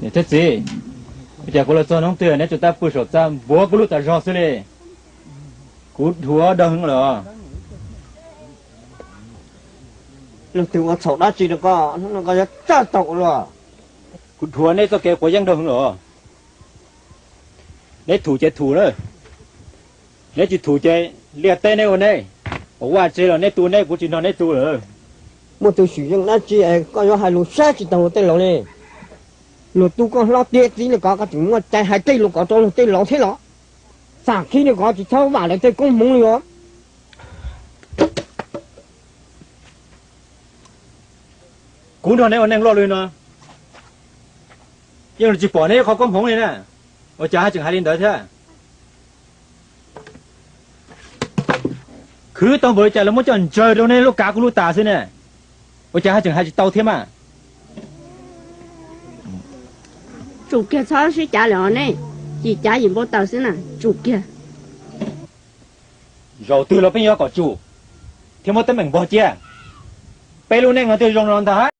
Niam thiab txiv, ua cas kuv los txog hnub twg neb tsuas tab pw saum txaj npuav kuv lub tas zog xwb li? Kuv dhuav dhau heev lawm. Leej twg ua txhaum dab tsi rau koj, hnub no koj yuav tsaj tau ua luaj. Kuv dhuav neb txoj kev quav yeeb dhau heev lawm. Neb thum ces thum na. Neb tsis thum ces liaj teb neb ua neb, ua vaj tse los neb tu neb, kuv tsis nrog neb tu lawm. Muaj tus xwm yeej dab tsi es koj yuav hais lus saib tsis taus luag tej laus li? Luag tu koj hlob tiav txiv li ko koj tseem muaj cai hais tej lus ko rau luag tej laus thiab los? Xam khib li ko tsis txhob vam lawv tej koob hmoov li os. Kuv nrog neb ua neej luaj li no, yeej tsis pom neb qhov koob hmoov li na, ua cas haj tseem hais li ntawd thiab? Khwv tau npaum li cas los muab coj ntsaws rau neb lub kav kuv lub tas xwb ne, ua cas haj tseem hais tsis tau thiab mas? Tsum kiag, txhob sib cav lawm os nej, cim cav yim npau taws xwb na, tsum kiag. Zaum twg los peb yuav kom tsum thiab muab teeb meem npog cia. Peb lub neej no twb zoo los ntag.